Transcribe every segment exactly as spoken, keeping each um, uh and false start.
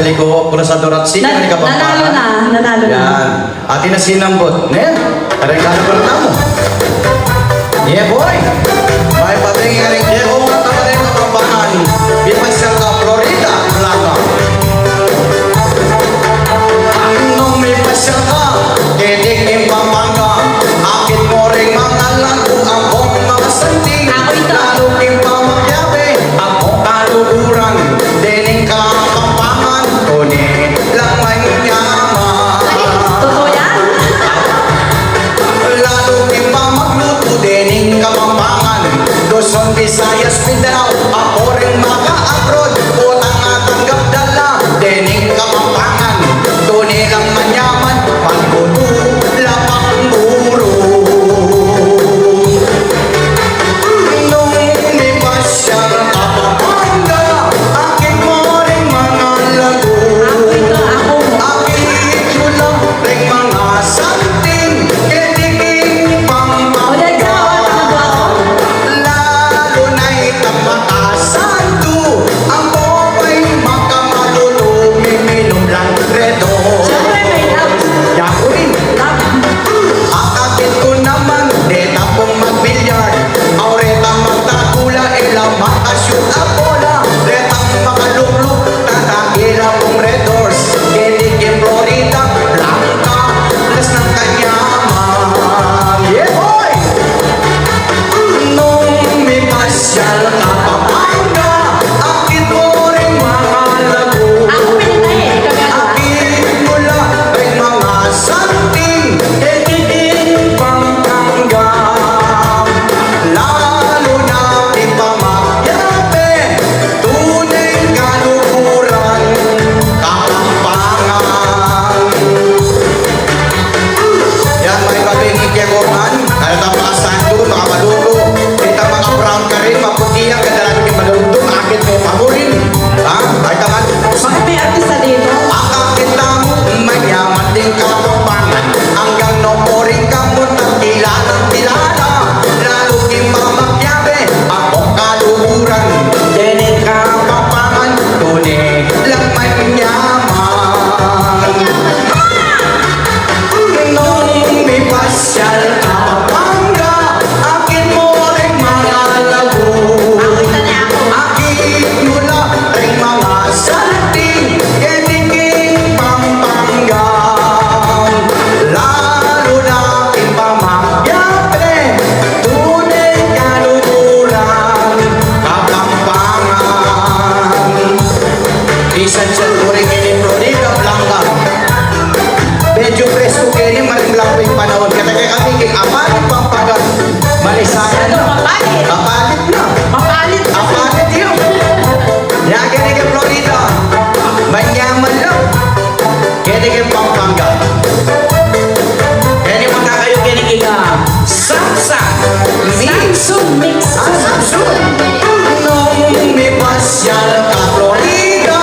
Liko, Prosador at Sika, Na-, nika nanalo papahan. Na, nanalo na. Yan. Atin na sinambut, ne? Kareng kaluguran tamu. Yeah, boy. May pating kareng Diego at Amadeo Kapampangan. Mipasyal ka Florida, Blanca. Nung mipasyal ka, keti king Pampanga, akit mu ring mga lagu, ampong mga santing. Ako ito. Lalu king pamakiabe, ampong kaluguran, dening Kapampangan, tune lang manyaman. Ay, totoo yan? Lalu king pamaglutu, dening Kapampangan, Luzon, Visayas, Mindanao, ako ring maka-abroad, utang at tanggap dala, dening Kapampangan, tune lang manyaman, paglutu, lapak, buru. Nung mipasyal ka Pampanga, akit mu ring mga lagu. Ako ito, ako. Akit mu la ring mga santing, keti king Pampanga. O, dahil sa mga tama ba ako? Lalu na itang makasandu, ampo pa'y makamalulu, miminum lang Red Horse. Siyempre, may love. Yaku rin. Love. Akakit ku naman, deta pung mag-billiard, aureta magtakula, ila makashoot a bola, detang makalukluk, tata ila pung Red Horse, keti king Florida Blanca, las ng kanyaman. Yeah, boy! Nung mipasyal ka Pampanga, akit mu ring mga lagu. Ako pinatay eh, ikaw nga. Akit mu la ring mga santing, keti king Pampanga. Lalu na king pamakiabe, tune ing kaluguran, Kapampangan. Yan, may babing ikyagoman. Ay, tama, sandu, makamalulu. Kita mga brown ka rin, maputi ang kadalanan ng malulu, akit mu pa mu rin. Ha? Ay, tama. Bakit may artista dito? Akakit mu, manyaman ding Kapampangan. Anggang nu pu rin kamu, kilalang kilala. Lalu king pamakiabe, ampong kaluguran, dening Kapampangan, tune lang manyaman. Nung mipasyal ka Pampanga, akit mu ring mga lagu. Akit mu la ring mga santing, keti king Pampanga. Lalu na king pamakiabe, tune ing kaluguran, Kapampangan. Minsan sa turi keni Florida Blanca. Medyo presko keni, marimla pa ing panaun. Keta kekami king Apalit, Pampanga. Malisayan na. Mapalit. Mapalit na. Mapalit. Apalit yu. Ya keni king Florida. Manyaman la. Keni king Pampanga. Keni magkakayu keni king, ah, Samsung Mix. Samsung Mix. Ah, Samsung. Nung mipasyal ka Florida,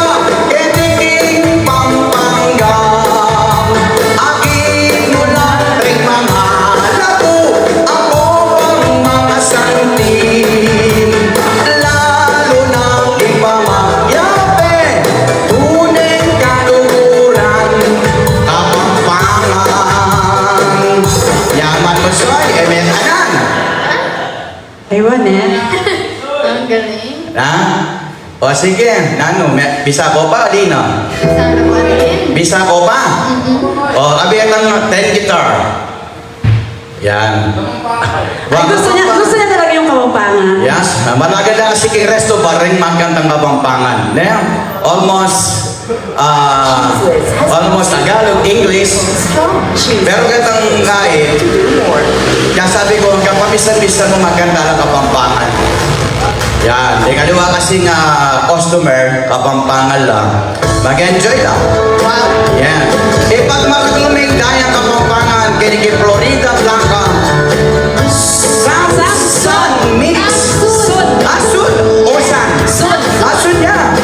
keti king Pampanga. Akit mu la ring mga lagu, ampo pang mga santing. Lalu na king pamakiabe, tune ing kaluguran, Kapampangan. Yaman mu, Soy, e me anan. Ewan e. Ang galing. Ha? O sige, nanu, me-, bisa ko pa, di na? Bisa na pa rin. Bisa ko pa? Mm-mm. O, abi, itang ten guitar. Yan. Ay, gusto niya, gusto niya talaga yung Kapampangan. Yes, malaga na kasi king resto bar ring magkantang Kapampangan. Ne? Almost, ah, almost Tagalog, English. Pero ketang kait, kaya sabi ko, kapamisan-misan mu magkanta lang Kapampangan. Yan. Deng aliwa kasing customer, Kapampangan lang. Mag-enjoy lang. Wow. Yan. Ipagmaragul me ing dayang Kapampangan keni king Florida Blanca. Samsung Mix. Asun. Asun. O, san? Sun. Asun ya.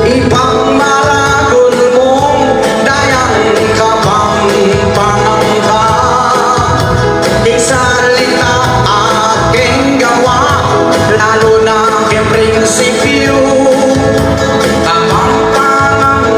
Ipagmaragul mung dayang Kapampangan ka. King salita at king gawa, lalu na king prinsipyu, Kapampangan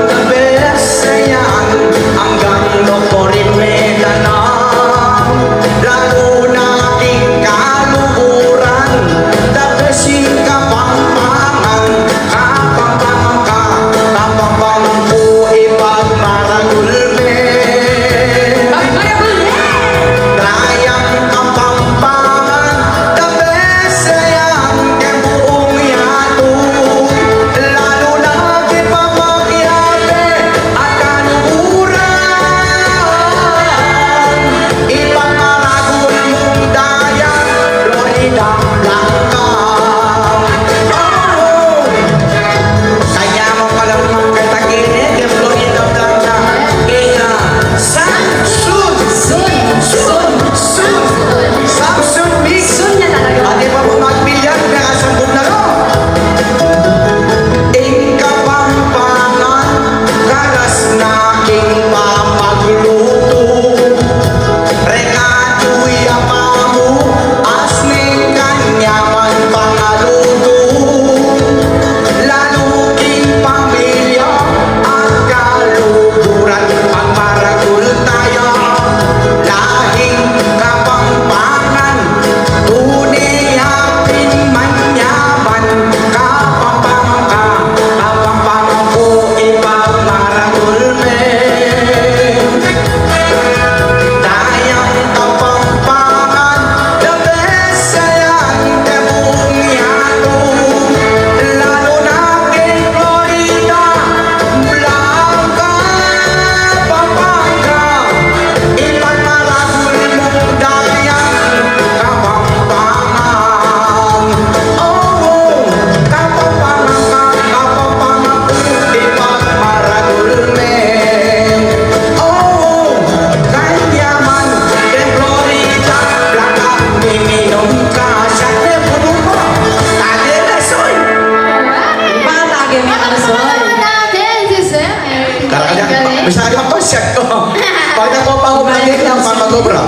Pag ako pa, ako pa, ako pa, ako pa.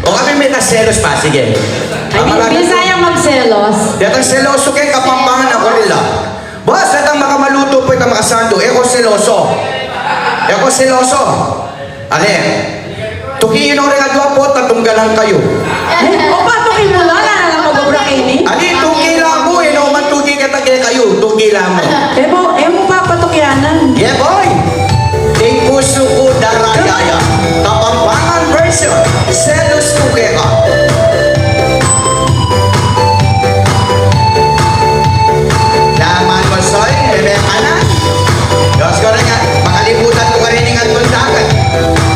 O kami may kaselos pa, sige. Ay, ang mga Bisaya magselos. Detang seloso keng Kapampangan, ako nila. Boss, detang makamalutu pu, itang makasandu. E ko seloso. E ko seloso. Ale. Tuki yu no ring adwa pu, tatunggalan kayu. Ay, o pa, tuki mu la, ala na lang mag-obra keni. Ali, tuki la mu, e no man tuki keta kekayu, tuki la mu. E mu, e mu papatukianan. Yeah, boy. Ing pusu ku daraya ya. Kapampangan version. Selos ku keka. Laman mo, Soy, bebe ka na. Diyos ko rin nga, makalimutan ko ka rin ing atmon dagat.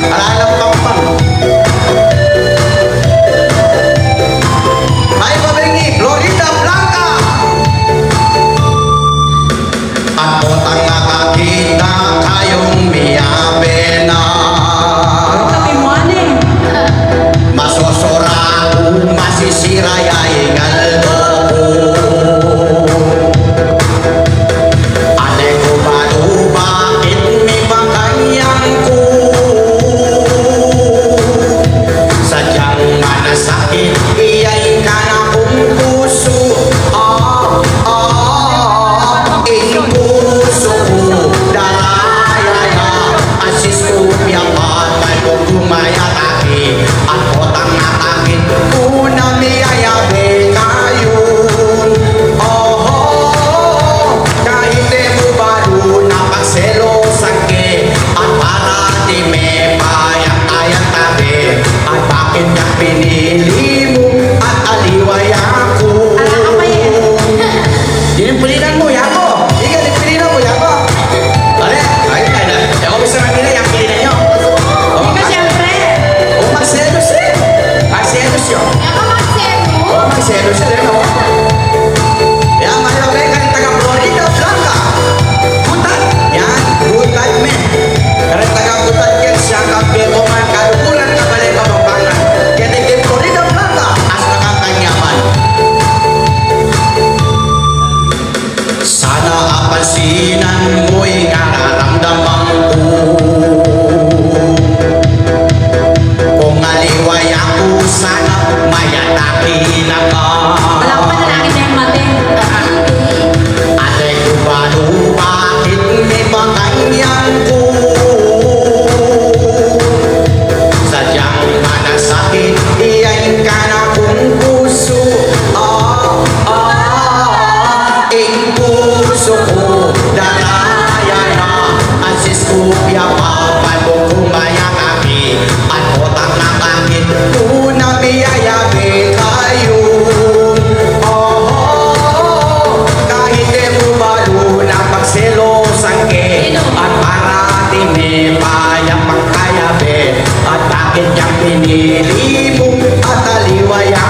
Aralang pampang. Ay, babingi, Florida Blanca. At potang nakakita kayong miyabe na. Tabi mo, ane. Masosora ku, masisira ya ing aldo ku. Ane ku balu, bakit mi pakanyan ku? Sadyang manasakit iya ing kanakung pusu. Ah, ah, ing pusu ku daraya ya. Asis ku, piyapatay ku, kumayat aki. At potang nakakit ku na miyayabe kayu. Oho, kahit e mu balu na pagselosan ke, at parati me payat-ayat tabi, at bakit kaya pinili mu, at aliwa ya ku. Ala ka pa, e. Yan ing pilinan mu, yaku. Ika, ing pilinan mu, yaku. Ale, ay, ay, ay. Yaku, bisa magpili, yang pilinan yu. Ika, siyempre. O, magselos, e. Magselos yu. Yaku, magselos. O, magselos yu, e, no? Yan, mayo, e, kareng taga Florida Blanca. Gutat. Yan, gutat me. Kareng taga Gutat, yan, siya, kape, koman, kaluguran, kabale, Kapampangan. Keti king Florida Blanca, asta kang kanyaman. Sana apansinan mu ing nararamdaman ku. Kung aliwa ya ku, sana mayat aki na ka. Wala ko pa na lagi na yung mate. Ate ku balu, bakit mi pakanyan ku? Sadyang manasakit iya ing kanakung pusu. Ah, ah, ing pusu ku daraya na. Asis ku, piyapatay ku, kumayat aki. At potang nakakit ku na miyayabe kayu. Oho, kahit e mu balu na pagselosan ke, at parati me payat pagkayabe, at bakit yang pinili mu, at aliwa ya